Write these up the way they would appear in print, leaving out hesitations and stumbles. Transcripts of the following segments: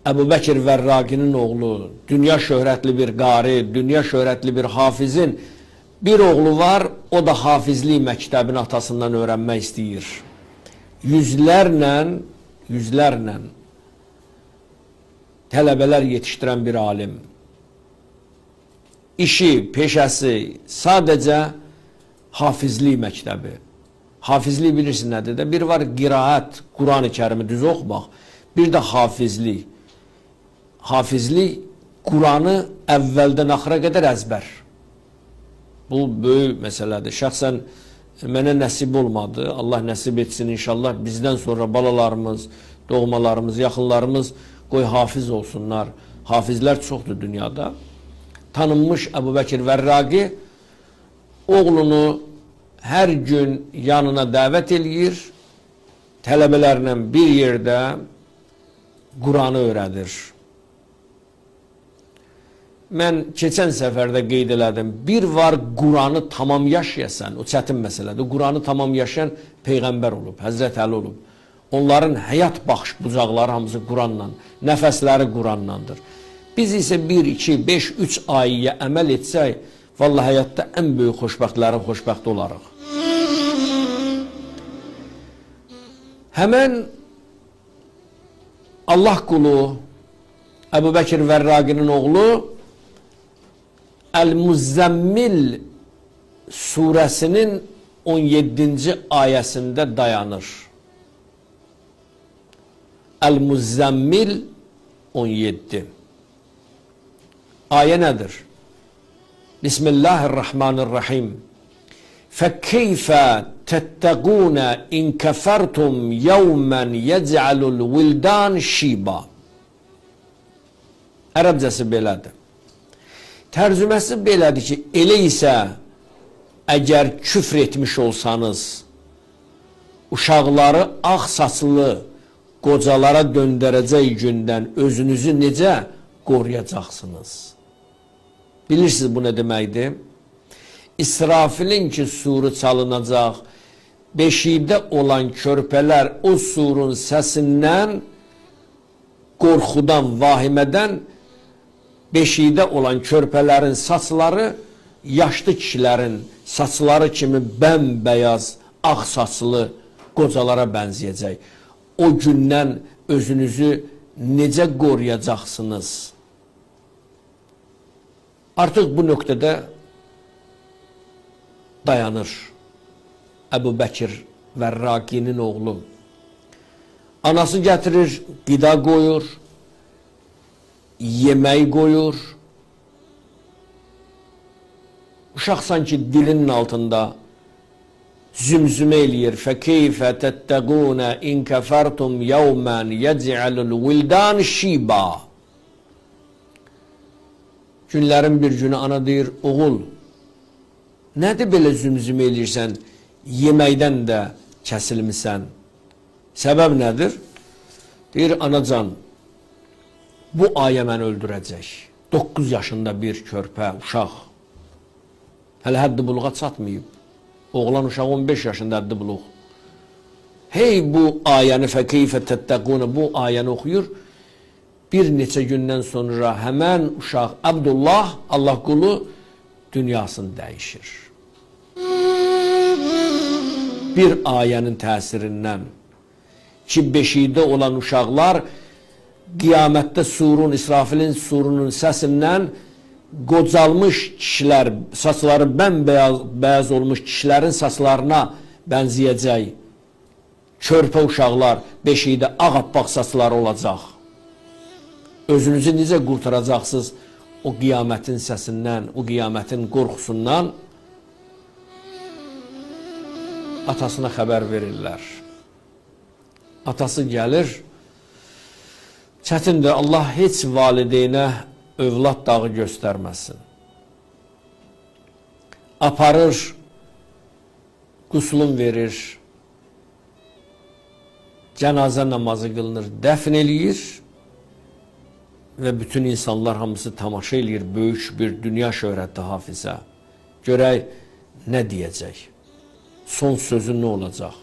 Əbu Bəkir Vərraqinin oğlu, dünya şöhrətli bir qari, dünya şöhrətli bir hafizin bir oğlu var, o da hafizlik məktəbini atasından öyrənmək istəyir. Yüzlərlə tələbələr yetişdirən bir alim. İşi, peşəsi sadəcə hafizlik məktəbi. Hafizlik bilirsin nədir də? Bir var qiraət, Quran-ı Kərimi düz oxumaq, bir də hafizlik. Hafizlik Quranı əvvəldən axıra qədər əzbər. Bu böyük məsələdir. Şəxsən mənə nəsib olmadı. Allah nəsib etsin inşallah. Bizdən sonra balalarımız, doğmalarımız, yaxınlarımız qoy hafiz olsunlar. Hafizlər çoxdur dünyada. Tanınmış Əbu Bəkir Vərraqi oğlunu hər gün yanına dəvət eləyir, tələbələrlə bir yerdə Quranı öyrədir. Mən keçən səfərdə qeyd elədim, bir var Quranı tamam yaşayasan, o çətin məsələdir. Quranı tamam yaşayan Peyğəmbər olub, Həzrət Əli olub. Onların həyat baxış bucaqları hamısı Quranla, nəfəsləri Quranlandır. Biz isə 1, 2, 5, 3 ayəyə əməl etsək, vallahi həyatda ən böyük xoşbəxtlərin xoşbəxti olarıq. Həmən Allah qulu Əbu Bəkir Vərraqinin oğlu Əl-Müzzəmmil surəsinin 17-ci ayəsində dayanır. Əl-Müzzəmmil 17. Ayə nədir? Bismillahirrahmanirrahim. Fəkeyfə təttəqunə in kəfərtum yevmən yec'alul vildan şiba. Ərəbcəsi belədir. Tərcüməsi belədir ki, elə isə əgər küfr etmiş olsanız, uşaqları ağ saçlı qocalara döndərəcək gündən özünüzü necə qoruyacaqsınız? Bilirsiniz bu nə deməkdir? İsrafilin ki suru çalınacaq, beşikdə olan körpələr o surun səsindən, qorxudan, vahimədən beşikdə olan körpələrin saçları yaşlı kişilərin saçları kimi bəmbəyaz, ağ saçlı qocalara bənzəyəcək. O gündən özünüzü necə qoruyacaqsınız? Artıq bu nöqtədə dayanır Əbu Bəkir Vərraqinin oğlu. Anası gətirir, qida qoyur, yemək qoyur. Uşaq sanki dilinin altında zümzümə eləyir. Fəkeyfə təttəqunə in kəfərtum yevmən yec'alul vildan şiba. Günlərin bir günü ana deyir, oğul, nədir belə zümzümə eləyirsən, yeməkdən də kəsilmisən? Səbəb nədir? Deyir, anacan, bu ayə məni öldürəcək. 9 yaşında bir körpə, uşaq. Hələ həddi buluğa çatmayıb. Oğlan uşaq 15 yaşında həddi buluq. Hey bu ayəni fəkeyfə təttəqunə bu ayəni oxuyur. Bir neçə gündən sonra həmən uşaq Abdullah, Allah qulu dünyasını dəyişir. Bir ayənin təsirindən ki, beşikdə olan uşaqlar qiyamətdə surun, İsrafilin surunun səsindən qocalmış kişilər, saçları bəmbəyaz bəyaz olmuş kişilərin saçlarına bənzəyəcək. Körpə uşaqlar beşikdə ağappaq saçları olacaq. Özünüzü necə qurtaracaqsınız o qiyamətin səsindən, o qiyamətin qorxusundan? Atasına xəbər verirlər. Atası gəlir. Çətindir, Allah heç valideynə övlad dağı göstərməsin. Aparır, quslun verir, cənazə namazı qılınır, dəfn eləyir və bütün insanlar hamısı tamaşa eləyir böyük bir dünya şöhrətli hafizə. Görək nə deyəcək? Son sözü nə olacaq?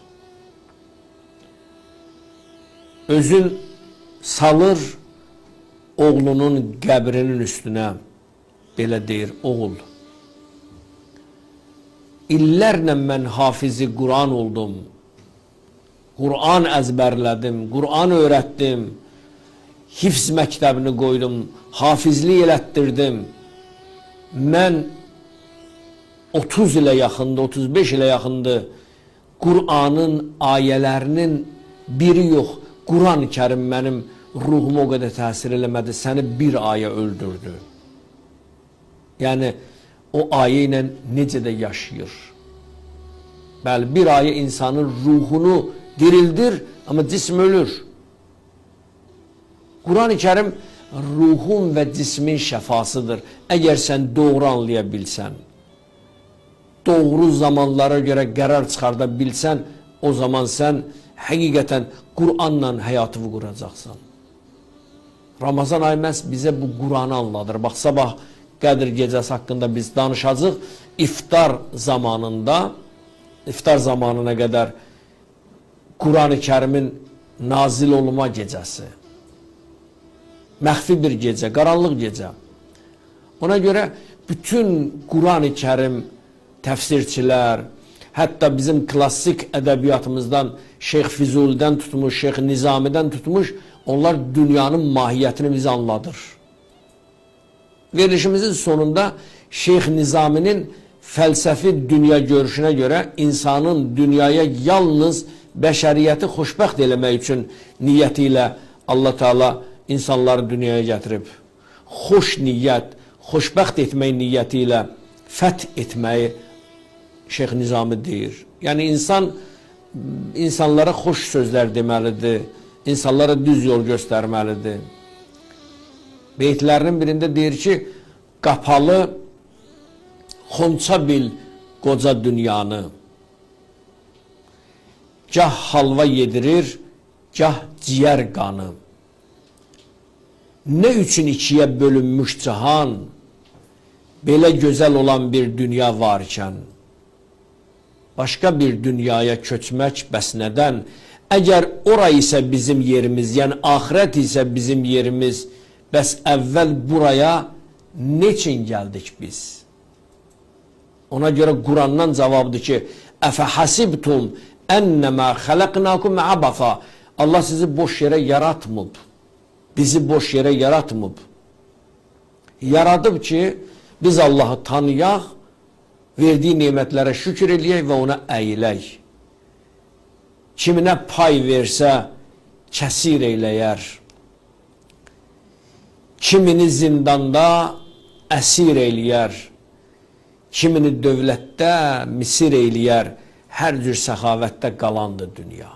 Özün salır Oğlunun qəbrinin üstünə belə deyir, oğul, illərlə mən hafizi Quran oldum, Quran əzbərlədim, Quran öyrətdim, hifz məktəbini qoydum, hafizlik elətdirdim. Mən 30 ilə yaxındı, 35 ilə yaxındı Qur'anın ayələrinin biri yox, Quran-ı Kərim mənim ruhuma o qədər təsir eləmədi, səni bir ayə öldürdü. Yəni, o ayə ilə necə də yaşayır. Bəli, bir ayə insanın ruhunu dirildir, amma cism ölür. Quran-ı Kərim ruhun və cismin şəfasıdır. Əgər sən doğru anlaya bilsən, doğru zamanlara görə qərar çıxarda bilsən, o zaman sən həqiqətən Qur'anla həyatını quracaqsan. Ramazan ayı məhz bizə bu Qur'anı anladır. Bax, sabah Qədir gecəsi haqqında biz danışacağıq. İftar zamanında, iftar zamanına qədər Quran-ı Kərimin nazil olma gecəsi. Məxfi bir gecə, qaranlıq gecə. Ona görə bütün Quran-ı Kərim təfsirçilər, hətta bizim klassik ədəbiyyatımızdan Şeyx Füzulidən tutmuş, Şeyx Nizamidən tutmuş, onlar dünyanın mahiyyətini bizə anladır. Verilişimizin sonunda Şeyx Nizaminin fəlsəfi dünya görüşünə görə insanın dünyaya yalnız bəşəriyyəti xoşbəxt eləmək üçün niyyəti ilə Allah Teala insanları dünyaya gətirib. Xoş niyyət, xoşbəxt etmək niyyəti ilə fəth etməyi Şeyx Nizami deyir. Yəni insan insanlara xoş sözlər deməlidir, insanlara düz yol göstərməlidir. Beytlərinin birində deyir ki, qapalı xonça bil qoca dünyanı. Gah halva yedirir, gah ciyər qanı. Nə üçün ikiyə bölünmüş cahan, belə gözəl olan bir dünya varkən, başqa bir dünyaya köçmək bəs nədən? Əgər ora isə bizim yerimiz, yəni axirət isə bizim yerimiz, bəs əvvəl buraya neçin gəldik biz? Ona görə Qurandan cavabdır ki, Əfə hasibtum ennəmə xələqnakum abasa. Allah sizi boş yerə yaratmıb. Bizi boş yerə yaratmıb. Yaradıb ki, biz Allahı tanıyaq, verdiyi nemətlərə şükür eləyək və ona əyilək. Kiminə pay versə, kəsir eyləyər. Kimini zindanda əsir eləyər. Kimini dövlətdə misir eləyər. Hər cür səxavətdə qalandır dünya.